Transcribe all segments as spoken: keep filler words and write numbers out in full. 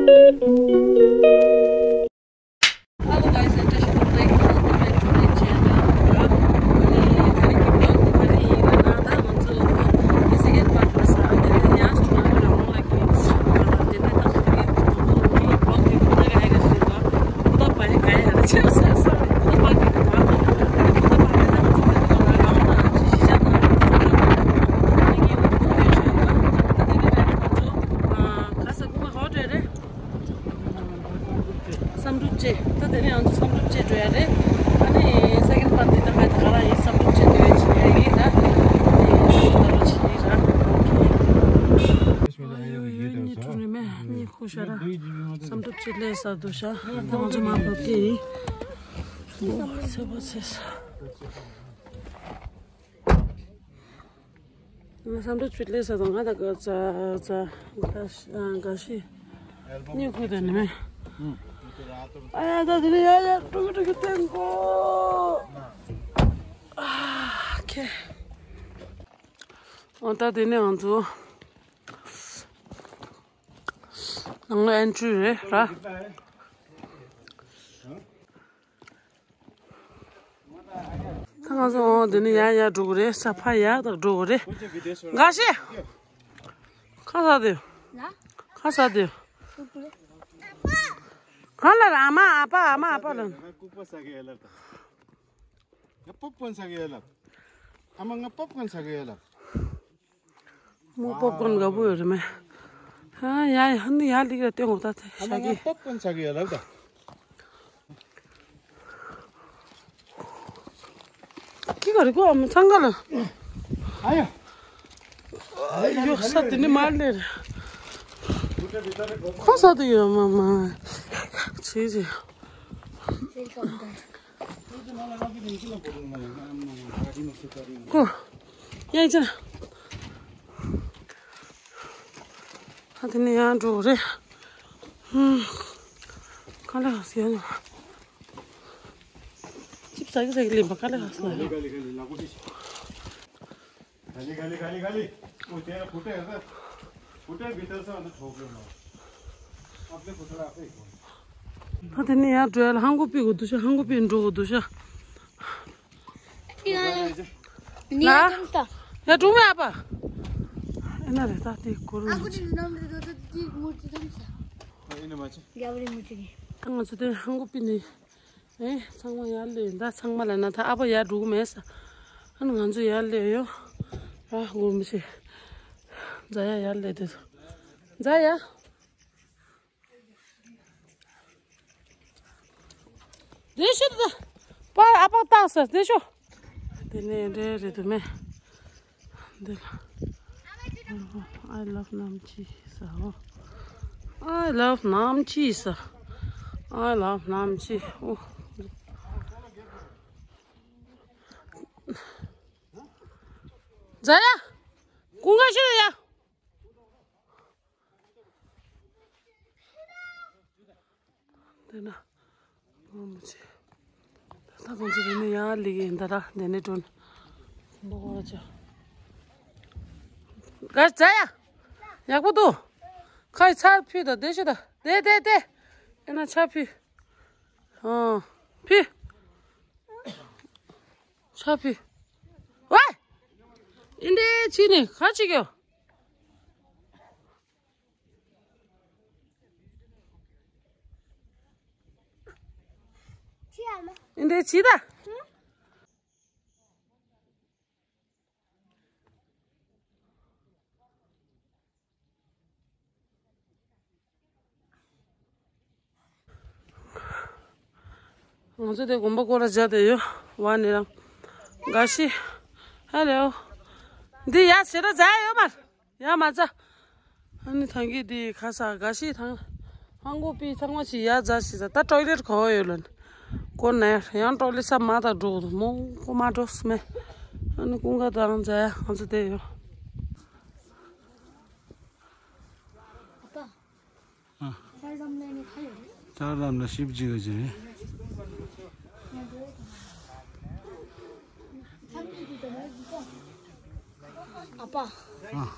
Hello guys, and welcome back to my channel. ད་ནི་ད་རིང་གི་vlog་འདི་ག་རེ་ཡིན་ལབ་ན། ད་ང་ཚོ་second part་ལ་ས་དེ་ནས་ཡང་སུ་ང་རང་ལ་གི་དེ་ནས་ད་ཁོ་གི་vlog་འདི་ཁོ་ད་ག་ཡ་ག་ཞིག་ལ་ཁོ་ད་པ་ཡ་ག་ཡ་ཆེ་ས་ས་ཁོ་ད་པ་གི་ད་ཁོ་ད་པ་གི་ད་ང་ཚོ་ག་རེ་ལ་རང་ད་ཅི་ཞིག་བྱ་ན་ད་ནི་གི་ད་དེ་ནས་ད་ང་ཚོ་ག་ས་གོ་ཧོ་ཏེལ་རེད། བསམ་གྲུབ་རྗེ། ད་དེ་རིང་ང་ཚོ་བསམ་གྲུབ་རྗེ་འགྲོ་ཡ་རེད། ཨ་ནི་second part་འདི་ད་ང་ད་ག་རང་ཡིན། བསམ་གྲུབ་རྗེ་འདི་བས་ཕྱིན་ཡ་ཡིན་ད། ཨ་ནི་ད་རོ་ཕྱིན་ཡིན་ར། ཡོ་ཡོ་གཉིད་ཁུག་ནི་མེད། གཉིད་ཁུག་ཤ་ར། བསམ་གྲུབ་རྗེ་སླེབས་ས་འདུག་ཤ། ད་ང་ཚོ་མ་བབས་ཀྱི་ཡིན། ཨོ་སེ་བ་སེ་ས། ང་བསམ་གྲུབ་རྗེ་སླེབས་ས་དང་ང་དང་ག་ཚ་ཚ་ག་ཤི་ག་ཤི་གཉིད་ཁུག་དེ་ནི་མེད། ཨ་ཡ་ད་དེ་ནི་ཡ་ཡ་ཀྲུག་ཀྲུག་བསྟན་གོ་ཨ་ཁེ། ཨོ་ད་དེ་ནི་ང་ཚོ་ནང་ལ་ཨེན་ཊི་རི་རེད་ར། ད་ང་ཚོ་འོ་འདི་ནས་ཡར་ཡར་འགྲོ་གི་རེད། ས་ཕར་ཡར་དང་འགྲོ་གི་རེད། འགའ་ཤས། ཁ་ཟ་དེ། ན། ཁ་ཟ་དེ། ཏུ་ཏུ་རེད། གང་ལ་ར་ཨ་མ་ཨ་ཕ་ཨ་མ་ཨ་ཕ་ལ། ང་ཀུ་པ་ཟ་གི་ཡོད་ལབ་དང་། ང་པོབ་ཀོན་ཟ་གི་ཡོད་ལབ། ཨ་མ་ང་པོབ་ཀོན་ཟ་གི་ཡོད་ལབ། མོ་པོབ་ཀོན་དགའ་པོ་ཡོད་རེད་མེ། ཧ་ཡ་ཡ་ཧ་ནི་ཡ་ལིག་ར་སྟོན་གོ་ད་དེ་ཨ་མ་ཤ་ང་གི། པོབ་ཀོན་ཟ་གི་ཡོད་ལབ་ད། ཅི་ག་རེ་གོ་ཨ་མ་ཚང་ག་ལ། ཨ་ཡ། ཡོ་ས་དེ་ནི་མ་ལེར། ཁོ་ས་དེ་ཡོད་མ་མ། ཆེ་ཆེ། ཀོ། ཡ་ཅི། ཨ་དེ་ནི་ཡང་འགྲོ་རེད། ཧུམ། ག་ལེ་ཧ་སི་ཡ་ནི། ཅིབ་ས་གི་ས་གི་ལིམ་པ་ག་ལེ་ཧ་སི་ན། गली गली गली गली। वो तेरा फुटे है सर। फुटे भीतर से अंदर ठोक रहे हो। अपने फुटला आप ही खोल। ད་དེ་ནས་ཡར་འགྲོ་ཡ་ལ་ཧང་གོ་པི་གོ་འདུག་ཤ། ཧང་གོ་པི་འགྲོ་གོ་འདུག་ཤ། ཡ་གྲུང་མ་ཨ་ཕ། ཨེ་ན་རེ་ད་དེ་གོ་རུ། ད་ང་ཚོ་དེ་ཧང་གོ་པི་ནས། ཨེ་ཚང་མ་ཡར་སླེབས་ད། ཚང་མ་ལ་ན་ད་ཨ་ཕ་ཡར་འགྲོ་གི་མེད་ས། ཨ་ནི་ང་ཚོ་ཡར་སླེབས་ཡོད། ར་གོ་མི་ཤེས། ཛ་ཡ་ཡར་སླེབས་དེ། ཛ་ཡ། དེ་ཤི་ད། པ་ཨ་ཕ་བཏགས་ས་དེ་ཤོ། དེ་ནས་འདྲེ་རེད་དུ་མེད། འདི་ལ། I love Namchi ཟེར། I love Namchi ཟེར། I love Namchi ཨོ། ཛ་ཡ། ཀུན་དགའ་ཤི་ཡ། དེ་ན། ངོ་མ་ཆེ། ད་ཁོང་ཚོ་དེ་ནས་ཡར་ལི་གི་ཡིན་ད་ར་དེ་ནས་གྲོན། འབོ་བ་ཅོ། ག་ཟ་ཡ། ཡག་པོ་འདུག་ཁ་ཡི་ཚར་ཕུད་ད་དེ་ཤི་ད་དེ་དེ་དེ། ཨེ་ན་ཆ་ཕུད། ཨ། ཕུད། ཆ་ཕུད། ཝེ། ཨིན་དེ་ཕྱི་ནས་ཁ་ཅིག་ཡོད། འདི་ཕྱི་ད། ང་ཚོ་དེ་དགོན་པ་སྐོར་ར་བྱ་དེ་ཡོད་བ་ནི་རང་། ག་ཤི། ཧེ་ལོ། འདི་ཡ་ཞེ་དྲག་མཛའ་ཡོད་མ། ཡ་མ་ཚ། ཨ་ནི་ཐང་གི་དེ་ཁ་ས་ག་ཤི་ཐང་། ཧང་གོ་པི་ཚང་མ་ཞིག་ཡ་ཛ་ཞིག་ཟ། ད་ཊོའི་ལེཊ་ག་བ་ཡོད་ལོན། ཀོ་ན་ཡ་ཡང་ཊོའི་ལེཊ་ས་མ་ད་འགྲོ་གི་འདུག་མོ་ཀོ་མ་འགྲོ་སི་མེ། ཨ་ནི་ཀུན་དགའ་དང་ཛ་ཡ་ང་ཚོ་དེ་ཡོད། ཨ། ལྕགས་ལམ་ལ་ཞིབ་ཅིག་ག་ཅི་རེད། ཨ་ཕ། ཨ།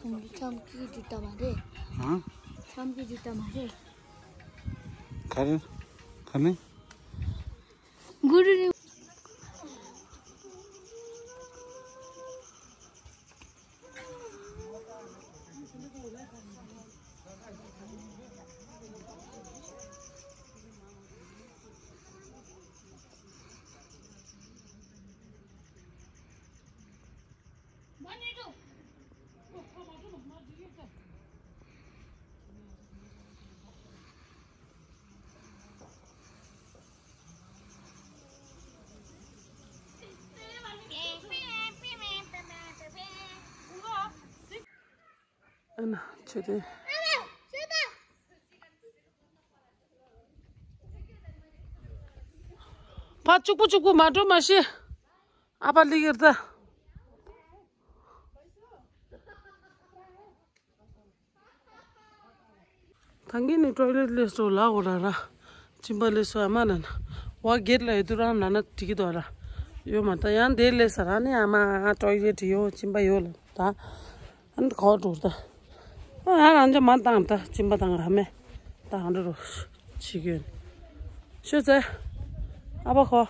འཆམ་གྱི་འཇུ་ད་མ་རེད། ཧང་། འཆམ་གྱི་འཇུ་ད་མ་རེད། ག་རེ། ག་ནས། གུ་རུ་རི། ཨ་ན་ཆེ་དེ། ཕ་གཅིག་པུ་གཅིག་པུ་མ་འགྲོ་མ་ཤེས། ཨ་ཕ་ལི་གིར་ད། ད་གིན་ནི་ཊོའི་ལེཊ་ལས་སོ་ལ་འོ་ར་ར། གཅིན་པ་ལས་སོ་ཨ་མ་ན་ན། བ་གེད་ལ་ཡོད་དུ་རང་ན་ན་དྲི་གི་དོ་ར། ཡོད་མ་ད་ཡང་དེ་ལས་ས་ར་ནི་ཨ་མ་ཊོའི་ལེཊ་ཡོད་གཅིན་པ་ཡོད་ལ་ད། ཨན་གོ་འགྲོ་ད། ཨ་ཡང་རང་ཅག་མ་བཏང་ད་གཅིན་པ་བཏང་ཨ་མས། ད་ཧང་འགྲོ་རོ། ཆི་གོན། ཤོད་ཚེ། ཨ་ཕ་ཁོ།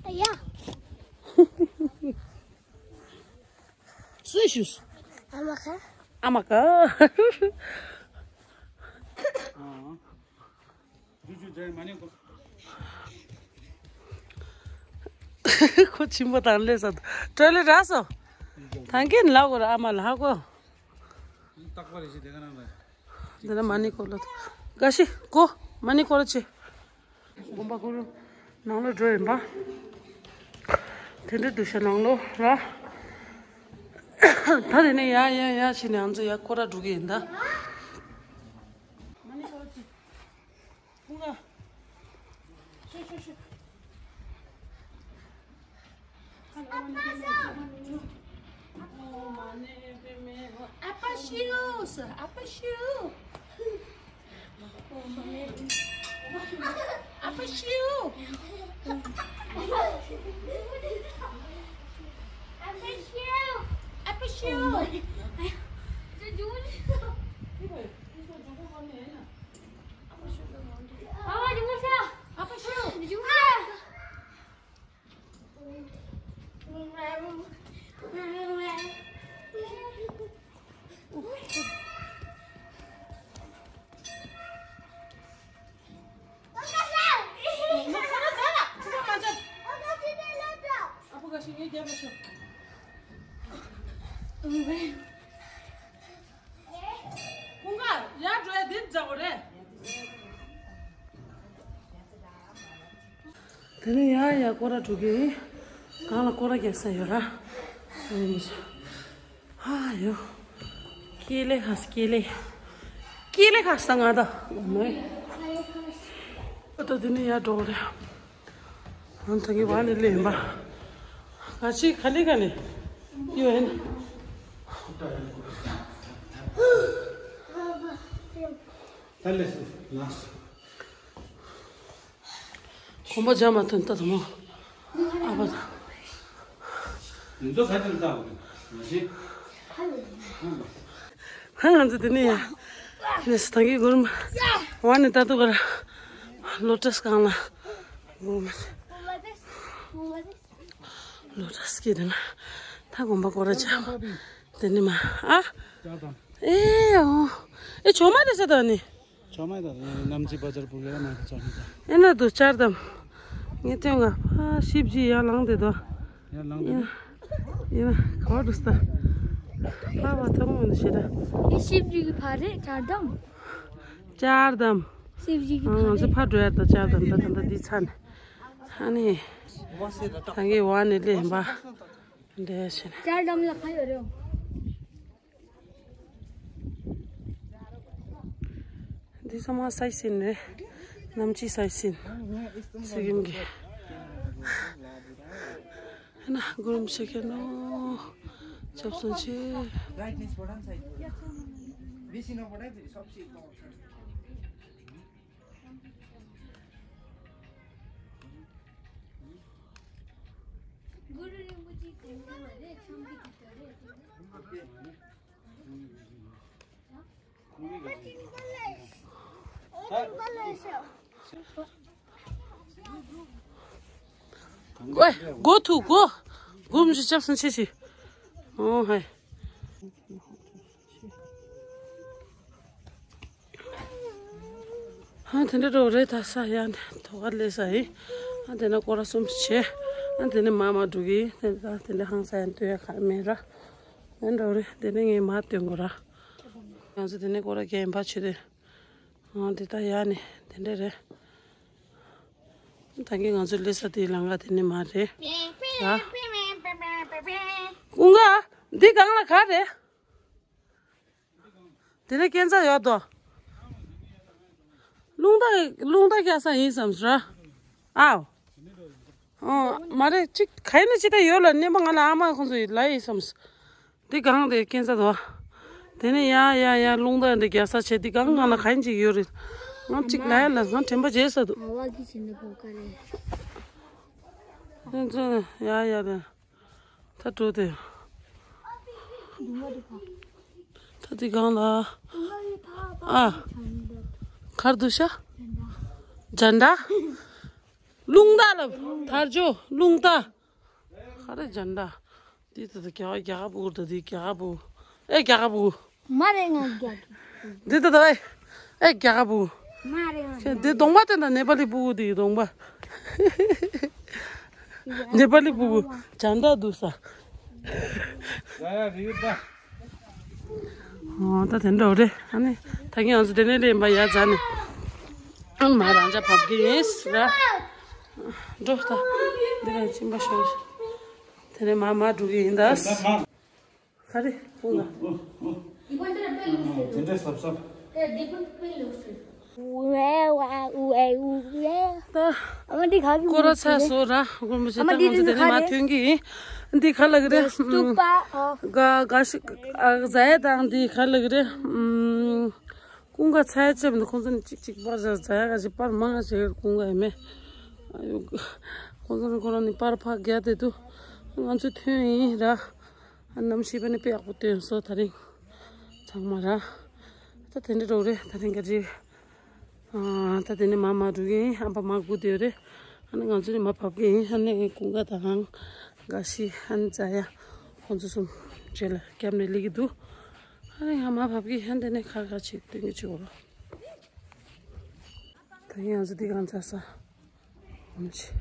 ཡ། སུས་ཞུས། ཨ་མ་ཁ། ཨ་མ་ཁ། ཁོ་གཅིན་པ་བཏང་ལས་ས། ཊོའི་ལེཊ་རག་སོ། ད་གིན་ལ་གོ་ར་ཨ་མ་ལ་ཧ་གོ། འདི་ན་མ་ཎི་སྐོར་ལ། དགའ་ཤི་ཀོ། མ་ཎི་སྐོར་ལ་ཆེ། དགོན་པ་ཀུ་རུ་ནང་ལོགས་འགྲོ་ཡིན་པ། དེ་འདྲའི་གདུལ་བྱ་ནང་ལོགས་ར། ད་དེ་ནས་ཡ་ཡ་ཡ་བྱས་ནས་ང་ཚོ་ཡ་སྐོར་ར་འགྲོ་གི་ཡིན་ད། མ་ཎི་སྐོར་ལ་ཆེ། ཁུངས་ལ། ཤོད་ཤོད་ཤོད། ཨ་ཕ་ཤི་འོ། ཨ་ཕ་ཤི་འོ། ཨ་ཕ་ཤི་འོ། ཨ་ཕ་ཤི་འོ། ཨ་ཕ་ཤི་འོ། ཨ་ཕ་ཤི་འོ། ཁོང་ག་ཡར་འགྲོ་ཡ་འདིར་འཛེག་དགོས་རེད། དེ་ནས་ཡར་ཡར་སྐོར་ར་འགྲོ་གི། གང་ལ་སྐོར་ར་རྒྱག་ས་ཡོད་ར། ཨ་ཡོ། ཀེ་ལེ་ཧ་སི་ཀེ་ལེ། ཀེ་ལེ་ཧ་སི་ང་ད། ཨ་ད་དེ་ནས་ཡར་འགྲོ་གི་རེད། ཨ་ད་གི་བ་ནི་ལེན་པ། ག་ཅི་ག་ལེ་ག་ལེ། ཡོད་ཧེ་ན། ད་ལེ་སི་ལ་སི། གོམ་པ་རྒྱག་མ་ཐོན་ད་དུ་མོ། ཨ་ཕ་ད། ང་ཚོ་ག་ཅི་ལ་ལྟ་བ་མ་ཤེས། ཧ་ང་ཚོ་དེ་ནས་ཡ། ནས་ད་གི་གུར་མ། བ་ནི་ད་དུ་ག་ར། ལོ་ཊ་སི་གང་ལ། གུར་མ། ལོ་ཊ་སི་ཀི་དེ་ན། ད་དགོན་པ་སྐོར་ར་ཆ། དེ་ནི་མ། ཨ། ཨེ་ཨོ། ཨེ་ཆོ་མ་དེ་ས་ད་ནི། ཆོ་མ་ད་ནམ་ཅི་བ་ཅར་པུ་གེ་ར་མ་དེ་ཆོ་མ་ད། ཨེ་ན་དུ་ཆར་དམ། ངས་ཐོན་ག་ཕ་ཤིབ་ཇི་ཡ་ལང་དེ་དོ། ཡ་ལང་དེ་དོ། ཡ་ཁ་བ་རུ་སྟ། ཕ་བ་ཐ་མོ་ནི་ཤེ་ར། ཨེ་ཤིབ་ཇི་གི་ཕ་རེ་ཆར་དམ། ཆར་དམ། ཤིབ་ཇི་གི་ཕ་རེ། ང་ཚོ་ཕ་འགྲོ་ཡ་ད་ཆར་དམ་ད་ད་ད་འདི་ཚ་ནི། ཨ་ནི། ད་ངས་བ་ནི་ལེན་པ། འདྲེ་ཤེ་ནི། ཆར་དམ་ལ་ཁ་ཡོད་རེད། འདི་ཚང་མ་སའི་སིན་རེད། ནམ་ཅི་སའི་སིན། ཚིག་ཡིན་གི། ཧ་ན་གུ་རུམ་ཤེ་ཁེ་ནོ། ཆབ་སོང་ཆེ། གུ་རུ་རིན་པོ་ཆེ་དེ་འདྲ་བ་རེད། ཆང་གི་དེ་ལྟར་རེད། ཀོའི། སྒོ་ཐུག་སྒོ། སྒོ་མི་ཤི་ཆབ་སྲིད་ཆེ་ཆེ། ཨོ་ཧའི། ཧ་དེ་འདྲ་འགྲོ་རེད། ད་ས་ཡ་ཐོག་ཁར་སླེབས་ས་ཡིན། ཨ་དེ་ན་སྐོར་ར་གསུམ་བྱས། ཨ་དེ་ནས་མར་མར་འགྲོ་གི་ཡིན། དེ་ད་དེ་འདྲ་ཧང་ས་ཡ་སྟོན་ཡ་ག་མེད་ར། དེ་འགྲོ་རེད། དེ་ནས་ངས་མར་སྟོན་དགོས་ར། ང་ཚོ་དེ་ནས་སྐོར་ར་རྒྱག་ཡིན་པ་བྱེད་དེ། ཨ་དེ་ད་ཡ་ནས་དེ་འདྲ་རེད། ད་གིན་ང་ཚོ་སླེབས་ས་དེའི་ལམ་ཁ་དེ་ནས་མར་རེད། ཡ། ཀུན་དགའ། འདི་སྒང་ལ་ག་རེད། དེ་ནས་སྐས་འཛེག་ཡོད་དོ། རླུང་རྟ་རླུང་རྟ་རྒྱག་ས་ཡིན་བསམས་ར། ཨའོ། ཨོ་མ་རེད། ཅིག་ག་ཡིན་ན་ཅི་ལྟར་ཡོད་ལ། སྣེ་མོ་ང་ལ་ཨ་མ་ཁོང་ཚོ་ཡིས་ལབ་ཡིན་བསམས། འདི་སྒང་དེ་སྐས་འཛེག་དོ། དེ་ནས་ཡ་ཡ་ཡ་རླུང་རྟ་འདི་རྒྱག་ས་བྱས། འདི་སྒང་སྒང་ལ་ག་ཡིན་ཅིག་ཡོད་རེད། ང་ཅིག་ལབ་ཡ་ལ་ང་དྲན་པ་བརྗེད་ས་འདུག། ཨ་བ་གི་ཆེན་པོ་ག་རེད། དེ་ཚོ་ཡ་ཡ་རེད། ད་འགྲོ་དེ། ད་དེ་སྒང་ལ། ཨ། གར་འདུག་ཤག། འཇན་ཌ། རླུང་རྟ་ལ་དར་ལྕོག་རླུང་རྟ། ག་རེ་འཇན་ཌ། འདི་ད་ད་རྒྱ་རྒྱ་གར་བུ། ད་འདི་རྒྱ་གར་བུ། ཨེ་རྒྱ་གར་བུ། མ་རེད་ང་རྒྱ་གར། འདི་ད་ད་ཨེ་ཨེ་རྒྱ་གར་བུ། མ་རེད་ང་རྒྱ་གར། འདི་གདོང་པ་དེ་ད་ནེ་པ་ལི་བུ། འདི་གདོང་པ། ནེ་པ་ལི་བུ་བུ་འཇན་ཌ་འདུག་ས། ཨོ་ད་དེ་འདྲ་རེད། ཨ་ནི་ད་གིན་ང་ཚོ་དེ་ནས་སླེབས་པ་ཡ་མཚན་ནས། ཨ་མ་རང་ཅག་བབས་ཀྱི་ཡིན་ཟེར། འགྲོ་ད། འདི་ལ་ཕྱིན་པ་ཤོག། དེ་ནས་མར་མར་འགྲོ་གི་ཡིན་ད། ག་རེ་ཕུང་ང་། དེ་འདྲ་ཟབ་ཟབ། ད། ཨ་མ་འདི་ག་གི། སྐོར་ར་ཚར་སོང་ར། དགོན་པ་ཆེ། ཨ་མ་ད་ང་ཚོ་འདི་ནི་དེ་ནས་ག་མར་རེད། ཐོན་གི་ཡིན། འདི་ག་ལབ་གི་རེད། སྟུ་པ། ཨོ། ག་ག་ཤི་ཨ་ཟ་ཡ་དང་འདི་ག་ལབ་གི་རེད། ཀུན་དགའ་ཚལ་ཅེས་མི་འདུག། ཁོང་ཚོ་ནི་གཅིག་གཅིག་པར་ཟ་ཟ་ཡ་ག་ཅིག་པར་མང་ང་ཟེར། ཀུན་དགའ་ཡ་མེད། ཨ་ཡོ། ཁོང་ཚོ་ནི་ཁོ་རང་ནི་པར་ཕག་རྒྱག་བསྡད་འདུག། ང་ཚོ་ཐོན་ཡིན་ར། ཨ་གནམ་གཤིས་པ་ནི་དཔེ་ཡག་པོ་སྟོན་སོང་། ད་རིང་ཚང་མ་ར། ད་དེ་འདྲ་འགྲོ་རེད། ད་རིང་ག་རེ། ཨ་ད་དེ་ནས་མར་མར་འགྲོ་གི་ཡིན། ཨ་ཕ་མར་སྒུག་བསྡད་ཡོད་རེད། ཨ་ནི་ང་ཚོ་ནི་མར་བབས་ཀྱི་ཡིན། ཨ་ནི་ཀུན་དགའ་དང་དགའ་ཤི། ཨ་ནི་ཛ་ཡ། ཁོང་ཚོ་གསུམ་རྗེས་ལ་རྒྱབ་ནས་སླེབས་ཀྱི་འདུག། ཨ་ནི་ང་མར་བབས་ཀྱི་ཡིན། ཨ་ནི་དེ་ནས་ཁ་ཁ་ཅིག་སྟོན་གྱི་བྱེད་དགོས་ར། ད་ཡིན་ང་ཚོ་འདི་གང་ཚར་ས། ཨོམ་ཆི།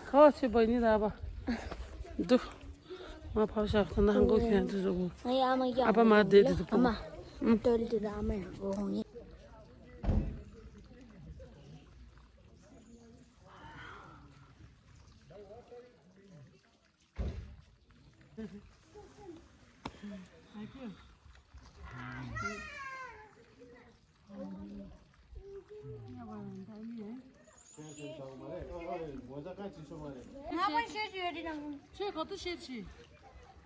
ཁ་བ་ཆེ་བ་ནི་ད་བ། འདུག། མ་ཕབ་ཤག། ད་ནང་གོ་ཁྱོད་དུ་ཟུག། ཨ་ཡ་ཨ་མ་ཡ། ཨ་ཕ་མ་བསྡད་དེ་འདུག། ཨ་མ། ཨུ། ཏོལ་དེ་ད་ཨ་མ་ཡ་གོ་ཧོང་ཡིན། ཁྱོད་ག་དུས་བཤད་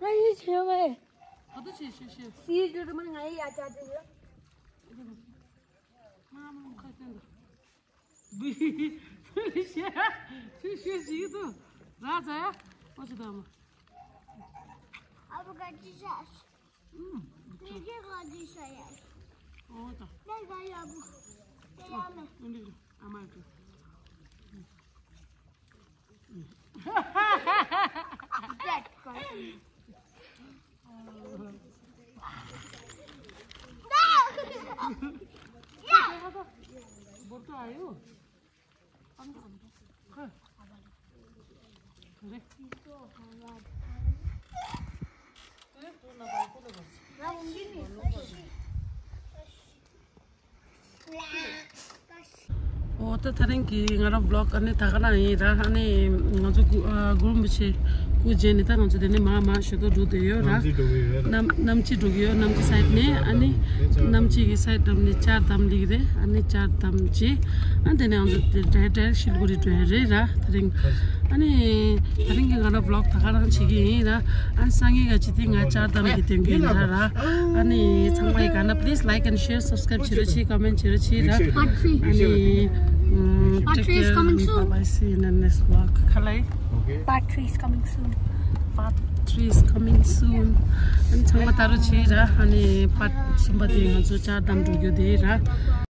བྱེད། ང་ཡིས་བྱས་བས། ག་དུས་བྱེད་བཤད་བཤད། སིའི་ཇུ་དུ་མ་ང་ཡིས་ཡ་ཅག་དུ་ཡོད། ང་མ་ཁ་ཅན་དུ། བི། ཚུལ་བཤད། ཚུལ་བཤད་ཅིག་ཏུ། ར་ཛ་ཡ། ཨོ་ཅི་དམ། ཨ་བུ་ག་ཅི་ཤ། ཨུམ། ཏེ་ཀེ་ག་ཅི་ཤ་ཡ། ཨོ་ད། ཏེ་ག་ཡ་བུ། ཏེ་ཡ་མེ། ཨུ་འདི་ཨ་མ་ཀི། འོ་ད་ད་རིང་གི་ང་རང་བི་ལོག་ཨ་ནི་ད་ག་རང་ཡིན་ར། ཨ་ནི་ང་ཚོ་གུ་ཨ་གུ་རུ་རིན་པོ་ཆེ་སྐུ་མཇལ་ནས་ད་ང་ཚོ་དེ་ནས་མར་མར་ཞོ་ཏོ་འགྲོ་བསྡད་ཡོད་ར། གནམ་གནམ་གྱི་འགྲོ་གི་ཡོད། གནམ་གྱི་སའིད་ནས། ཨ་ནི་གནམ་གྱི་གི་སའིད་འགྲམ་ནས་ཅར་དམ་ལིག་རེད། ཨ་ནི་ཅར་དམ་བྱས། ཨ་དེ་ནས་ང་ཚོ་དེ་ཌའི་རེག་ཌའི་རེག་ཤིལ་གུ་རི་འགྲོ་ཡ་རེད་ར། ད་རིང་ཨ་ནི་ད་རིང་གི་ང་རང་བི་ལོག་ད་ག་རང་བྱེད་ཀྱི་ཡིན་ར། ཨ་ནི་སང་ཉིན་ག་ཅི་དེ་ང་ཅར་དམ་གི་སྟོན་གྱི་ཡིན་ད་ར། ཨ་ནི་ཚང་མ་ཡི་ག་ན་please like and share, subscribe བྱེད་རོགས་བྱེད། comment བྱེད་རོགས་བྱེད་ར། ཨ་ནི་ Part three is coming soon. Bye bye, see you in the next vlog. ཁ་ལས། Okay. Part three is coming soon. Part three is coming soon. ཨ་ནི་ཚང་མ་ད་རུང་བྱས་ར། ཨ་ནི་part་གསུམ་པ་དེ་ང་ཚོ་ཅར་དམ་འགྲོ་རྒྱུ་དེ་ར།